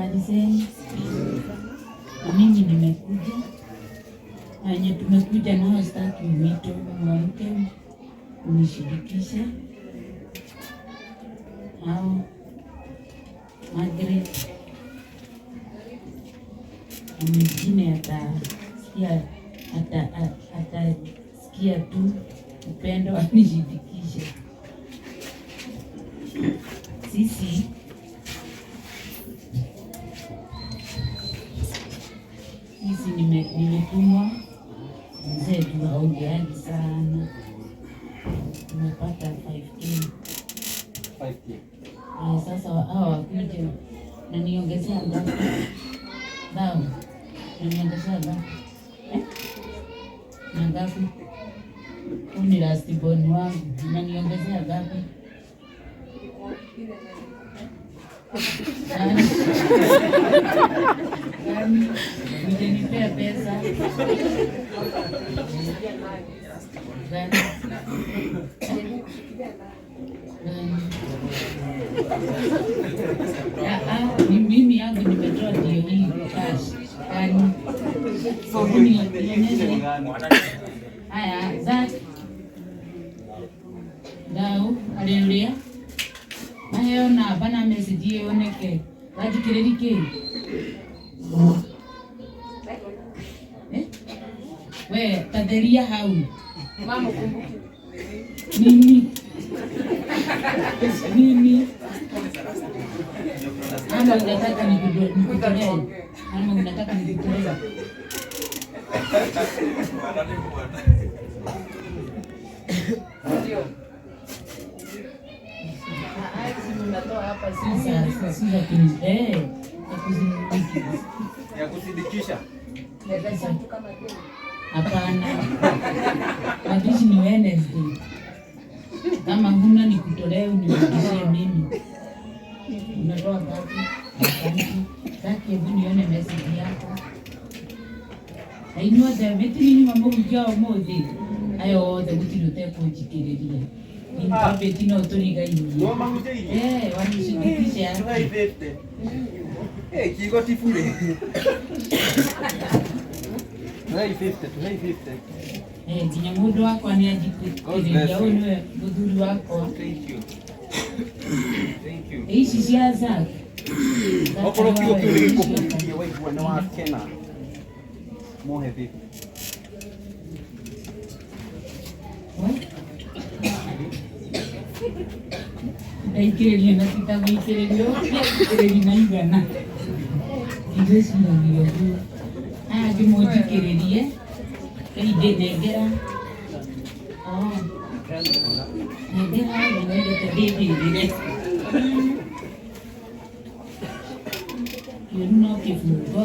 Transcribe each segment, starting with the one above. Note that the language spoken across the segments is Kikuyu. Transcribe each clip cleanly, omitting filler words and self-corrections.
Habari zenu. Na mimi nimekuja na wenye tumekuja nao, sitaki mwito, mwamke unishirikishe hao Margaret na mwingine atasikia atasikia tu upendo anishirikishe. Sisi hizi nimetumwa mzee tu haongeagi sana, tumepata 5K. 5K. Sasa hawa wakuje na niongezea ngapi? Bao na niongezea ngapi? Eh? Na ngapi? Huu ni last born wangu, na niongezea ngapi? Nani? Nani? Ujanipea pesa. Gani? Gani? Ah, ah, ni mimi yangu nimetoa ndio hii cash. Gani? So Hebu hiyo ingine hiyo ingine ni nionyeshe. gani? Haya, Zack. Ndau arĩ ũrĩa maheo namba na message yoneke wanjikĩrĩri kĩ. Eh? We tatheria hau. Mama kumbuki. Nini nini ama unataka nikutolee ama unataka nikutolee? Ndio. Simu natoa hapa si za za Ya kusindikisha. Hapana, mapishi ni Wednesday. Kama huna nikutolee unirudishie mimi. Unatoa ngapi? Asante. Zaki, hebu nione message yako. Na inyuothe mĩtiri nyuma mũhunjia ũmũthĩ ayo othe gũtirĩ ũtekũnjikĩrĩria nitwambĩti no tũrigainie. No mahunjĩirie. Eh, wanishirikishe haki. Tuhai 50. Eh, kigo ti bure. Tuhai 50, tuhai 50. Eh, nginya mũndũ wakwa nĩ anjikĩrĩria ũyũ nĩwe mũthuri wakwa. Thank you. Thank you. Ici cia Zack. Okorwo kiugo kĩu nĩ gĩkũhunjia waigua nĩ wakena. Muhe 50. Ndaikĩrĩria na titagũikĩrĩrio ikĩrĩria na igana ndigwĩciragia ũguo aya ngĩmũnjikĩrĩrie ĩindĩ nengera. Oh, nengera nĩwendete ndĩthĩrĩre kĩũru no kĩbungo.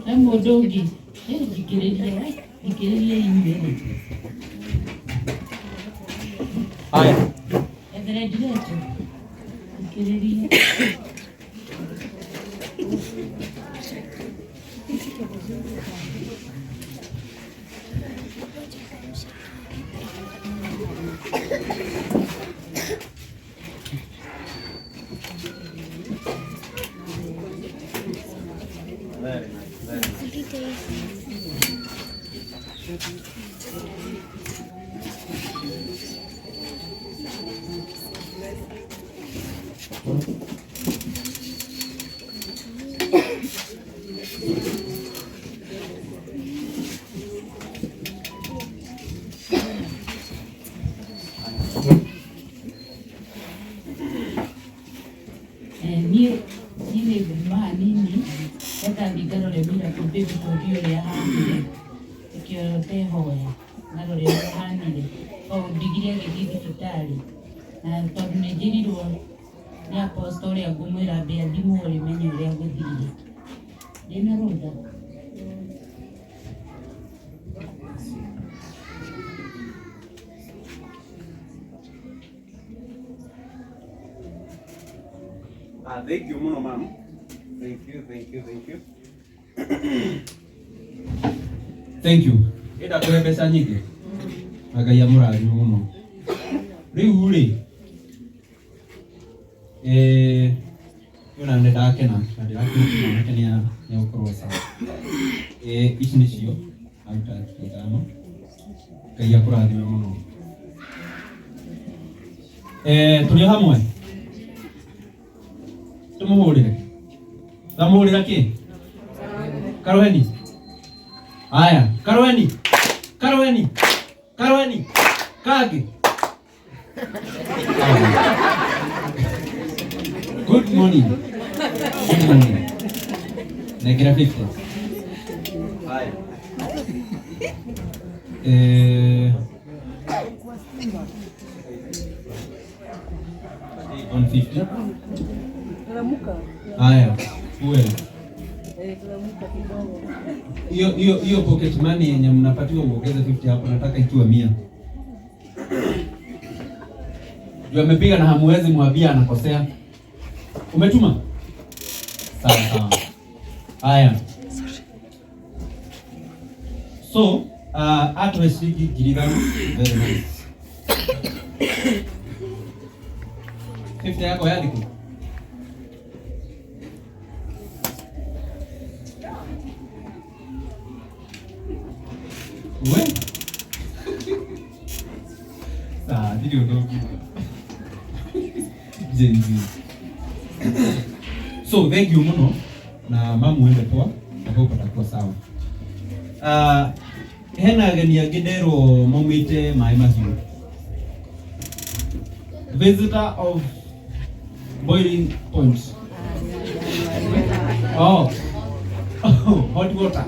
He mũndũ ũngĩ. Eh, njikĩrĩria njikĩrĩria inyuĩ. Haya. Ethere ndiretwo njikĩrĩria. Very nice, very nice. Ndamũkũria ũrĩa ahanire ĩkĩo ndehoya na rore ũrĩa ahanire o ndigire agĩthiĩ thibitarĩ na tondũ nĩ njĩrirwo nĩ apostle ũrĩa ngũmwĩra mbĩa thimũ rĩ menye ũrĩa gũthire ndĩna rũtha. Ah, thank you muno ma'am. Thank you, thank you, thank you. Thank you. Enda kũhe mbeca nyingĩ na Ngai amũrathime mũno. Rĩu rĩ ona nĩ ndakena na ndĩrakena mwanake nĩ nĩegũkorwo sawa. Ici nĩcio aruta 5,000. Ngai akũrathime mũno. Tũrĩ o hamwe tũmũhũrĩre thamũhũrĩra kĩ Karoheni. Haya, Karoheni. Karoheni. Karoheni. Kage. Good morning. Good morning. Nengera 50. Haya. 150. Haya, fuel. Hiyo hiyo hiyo pocket money yenye mnapatiwa uongeze 50 hapo, nataka ikiwa 100. Juu amepiga na hamuwezi mwambia anakosea. Umetuma? Sawa sawa. Haya. So, atwe ciringi 5,000. Very nice. 50 yako yathikũ? We? Sawa, ndirĩ ũndũ ũngiuga. Gen Z. So, thank you muno na mamu ende poa, I hope atakuwa sawa. Hena ageni angĩ nderwo maumĩte maĩ mahiũ. Visitor of boiling point. Oh. Hot water.